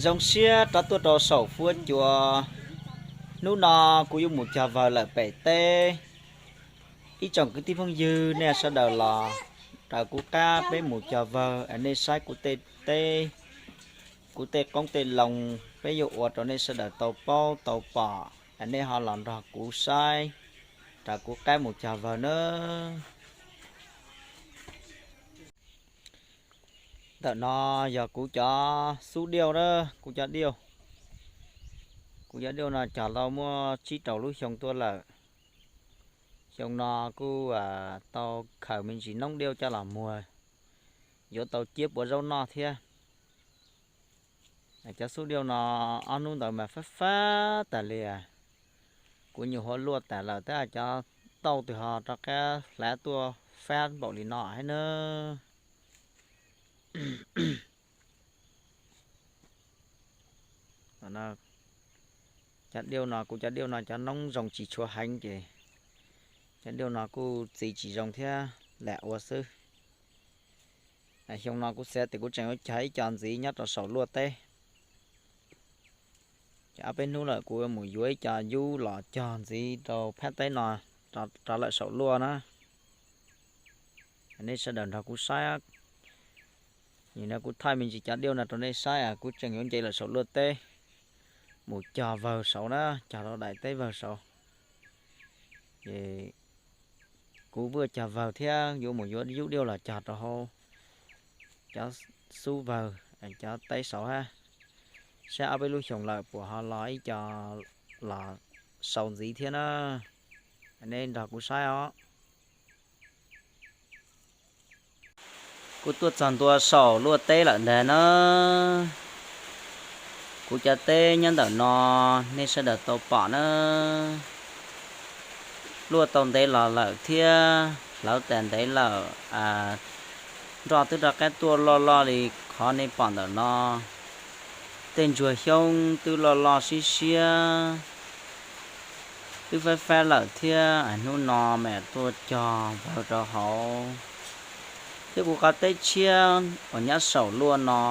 Zoo siab rov tuaj rau saum fuab cua. Hnub no kuv yuav mus cog vawg lawm pem teb. Ib tsoom kwv tij phooj ywg nej sawv daws los raws kuv qab peb mus cog vawg, nej saib kuv tej teb, kuv tej qoob tej loo, peb yuav ua rau nej sawv daws tau paub tau pom, nej ho los nrog kuv saib, raws kuv qab mus cog vawg nawb. Ntawm no yog kuv cov xub diauj na, kuv cov diauj. Kuv cov diauj no cog tau muaj tsib rau lub xyoo tuaj lawm. Xyoo no kuj tau khaws me ntsis noob diauj coj los muag, yuav tau ciab puas zaub noj thiab. Cov xub diauj no ob hnub ntawd mas fab fab tas li. Kuv nyuam qhuav luaj tas lawm tab cov tauj twg ho rov qab hlav tuaj fab npaum li no thiab na. Cov diauj no, kuv cov diauj no cov noob zoo tsis tshua heev ces cov diauj no kuj txi tsis zoo thiab lam ua xwb. Xyoo no kuv xav tias kuv tseem yuav cog ib co ntxiv nyob rau saum luaj teb. Ces ob peb hnub lawm kuv mus yuav ib co yub los cog ntxiv rau phab teb no, rov lawm saum luaj na. Nej sawv daws nrog kuv saib. Nim no kuv thaij me ntsis cov diauj no rau nej saib, kuv tseem yuav nce lawm saum luaj teb mus cog vawg saud na, cog rau daim teb vawg saud. Ces kuv vuaj cog vawg thiab yuav mus yuav yub diauj los cog rau hauv cov xub vawg, cov teb saud hab, saib ob peb lub xyoos lawm puas ho los ib co los sau ntxiv thiab na. Nej nrog kuv saib os. Kuv tuaj txog ntua saum luaj teb lawm ntag na. Kuv cov teb nyob ntawm no, nej sawv daws tau pom na. Luaj tau ntev los lawm thiab hlawv tas ntev lawm, nroj twb rov qab tuaj loj loj li qhov nej pom ntawm no. Tej ntsuag xyoob twb loj loj siab siab, twb faib faib lawm thiab. Hnub no mam tuaj cog vawg rau hauv. Thiab kuv qhov teb tshiab uas nyob saum luaj no,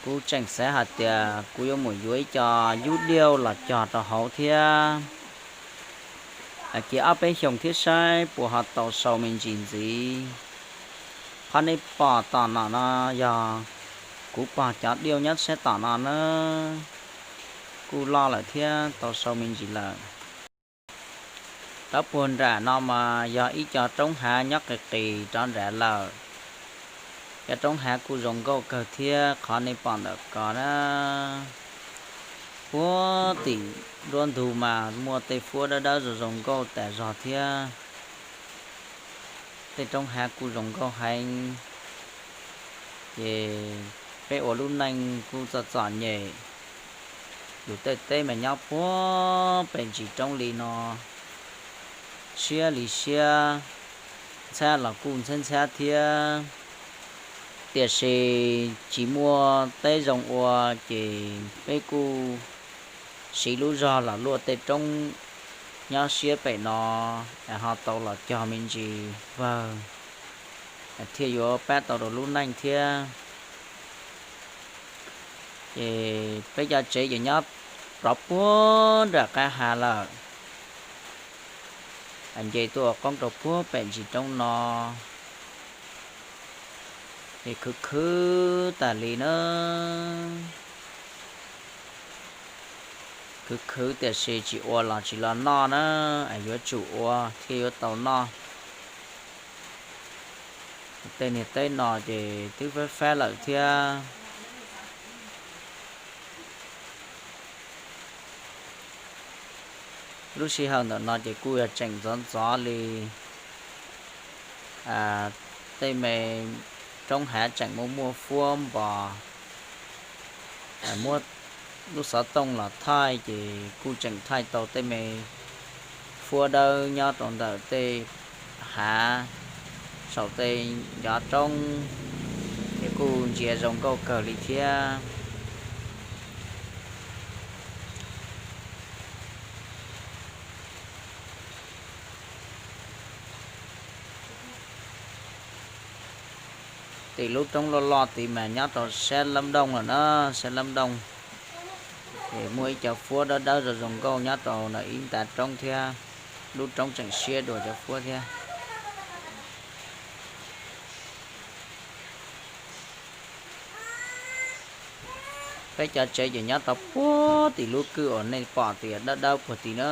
kuv tseem xav hais tias kuv yuav mus yuav ib co yub diauj los cog rau hauv thiab. Ces ob peb xyoos thiab saib puas ho tau sau me ntsis ntxiv. Qhov nej pom tom no no yog kuv pog cov diauj nyob sab tom no na, kuj loj lawm thiab tau sau me ntsis lawm. Rov puag nram no mas yog ib co roob hav nyob qis qis rov nrad lawm. Cov roob hav kuj zoo nkauj kawg thiab qhov nej pom ntawm ko na. Puag tim nruab ntug mas muaj tej fuab dawb dawb zoo zoo nkauj tas zog thiab. Tej roob hav kuj zoo nkauj heev. Ces peb ua lub neej kuj txom txom nyem. Yus tej teb mas nyob puag pem ntsis roob li no, siab li siab, ntxhab los kuj ntxhab ntxhab thiab. Tiam sis tsis muaj teb zoo ua ces peb kuj siv lub zog los luaj tej roob nyob siab pem no, ho tau los cog me ntsis vawg thiaj yuav pab tau rau lub neej thiab. Ces peb cov tsev ces nyob rov puag nram qab hav lawm, nce tuaj ua qoob rau puag pem ntsis roob no, es khwv khwv tas li na. Khwv khwv tiam sis tsis ua los tsis los noj na, yuav tsum ua thiaj yuav tau noj. Tej niag teb no ces twb fab fab lawm thiab. Lub sij hawm ntawm no ces kuj yog tseem ntxov ntxov li, tej me roob hav tseem muaj muaj fuab npos, muab lub xov tooj los thaij ces kuj tseem thaij tau tej me fuab dawb nyob rau ntawm tej hav saum tej ncov roob, ces kuj ntsia zoo nkauj kawg li thiab. Tim lub roob loj loj tid mas nyob rau sab Lab Dooj lawm na, sab Lab Dooj. Ces muaj ib cov fuab dawb dawb zoo zoo nkauj nyob rau ntawm ib ntav roob thiab, lub roob tseem siab dua cov fuab thiab. Peb cov tsev ces nyob rau puag tim lub kwj uas nej pom tias dawb dawb puag tim na.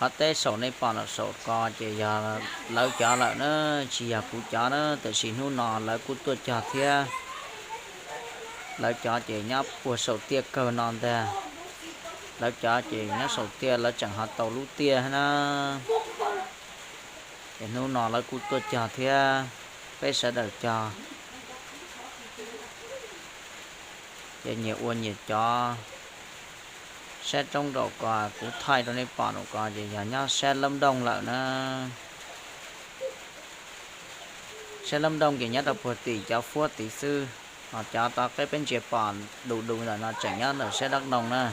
Qhov teb saum nej pom no saum ko ces yog lawv cov lawm na, tsis yog kuv cov na, tiam sis hnub no lawv kuj tuaj cog thiab. Lawv cov ces nyob puag saum tiaj kawg no ntag. Lawv cov ces nyob saum tiaj lawv tseem ho tau lub tiaj na. Ces hnub no lawv kuj tuaj cog thiab, peb sawv daws cog. Ces nyias ua nyias cov. Sab roob nraum ko kuv thaij rau nej pom nraum ko ces yog nyob sab Lab Dooj lawm na. Sab Lab Dooj ces nyob rau puag tim cov fuab tid xwb, ho cov tod peb peb ntsia pom du du ntawm no tseem nyob ntawm sab Lab Dooj na.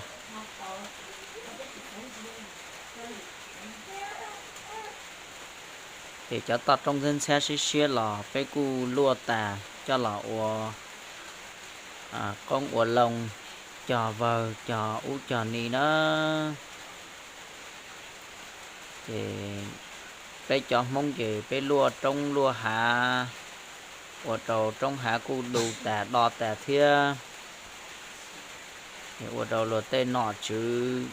Ces cov toj roob ntxhiab ntxhiab siab siab los peb kuj luaj tas coj los ua qoob ua loo, cog vawg cog ub cog ni na. Ces peb cov Hmoob ces peb luaj roob luaj hav, ua rau roob hav kuj du tas do tas thiab. Ua rau luag tej nom tswv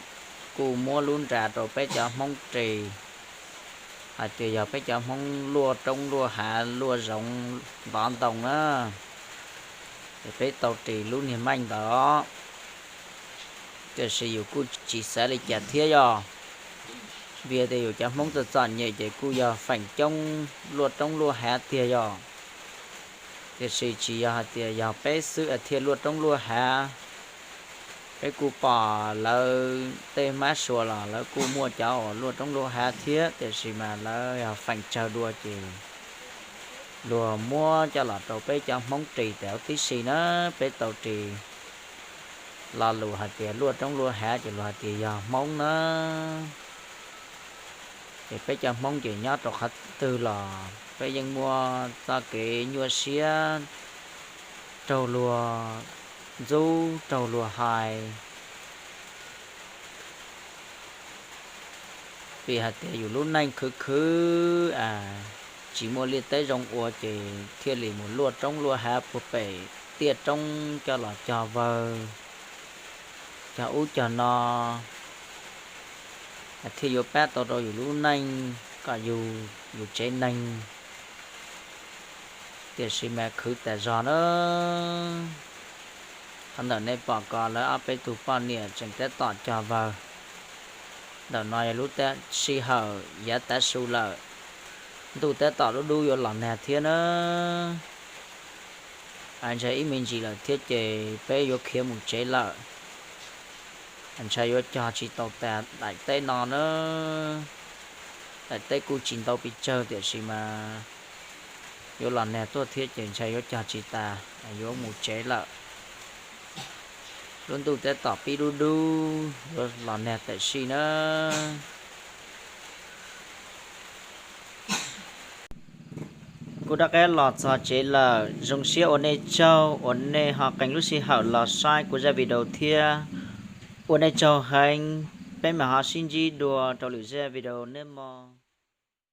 kuj muab lub nra rau peb cov Hmoob ris hais tias yog peb cov Hmoob luaj roob luaj hav luaj zoov ntov ntoo na, es peb tau ris lub niag meej ntawd. Tiam sis yus kuj tsis xav li cas thiab yog vim tias yus cov Hmoob txom txom nyem ces kuj yog feem coob luaj roob luaj hav tiag yog. Tiam sis tsis yog hais tias yog peb xwb es thiaj luaj roob luaj hav. Peb kuj pom lawv tej mab sua los lawv kuj muaj cov uas luaj roob luaj hav thiab, tiam sis mas lawv yog feem tsawg dua ces luag muab coj los rau peb cov Hmoob ris tas huv tib si na. Peb tau ris lo lus hais tias luaj roob luaj hav ces luag hais tias yog Hmoob na. Ces peb cov Hmoob ces nyob rau qhov twg los peb yeej muaj txoj kev nyuaj siab raug luag ntxub raug luag hais. Vim hais tias yus lub neej khwv khwv, tsis muaj liaj teb zoo ua ces thiaj li mus luaj roob luaj hav puag pem tiaj roob coj los cog vawg, cog ub cog no, thiaj yuav pab tau rau yus lub neej kom yus, yus tsev neeg. Tiam sis mas khwv tas zog na. Qhov ntawm nej pom ko lawv ob peb tug poj niam tseem tab tom cog vawg. Ntawm no yog lub sij hawm yav tav su lawm, ntuj tab tom dub dub yuav los nag thiab na. Ntshai ib me ntsis lawm thiab ces peb yuav khiav mus tsev lawm. Ntshai yuav cog tsis tau tas daim teb no na. Daim teb kuj tsis ntau pes tsawg tiam sis mas yuav los nag tuaj thiab ces ntshai yuav cog tsis tas, yuav mus tsev lawm. Lub ntuj tab tom pib dub dub yuav los nag tam sim na. Kuv rov qab los txog tsev lawm, zoo siab ua nej tsaug uas nej ho qee lub sij hawm los saib kuv zaj video thiab. Ua nej tsaug heev, peb mam ho sib ntsib dua rau lwm zaj video nawb mog.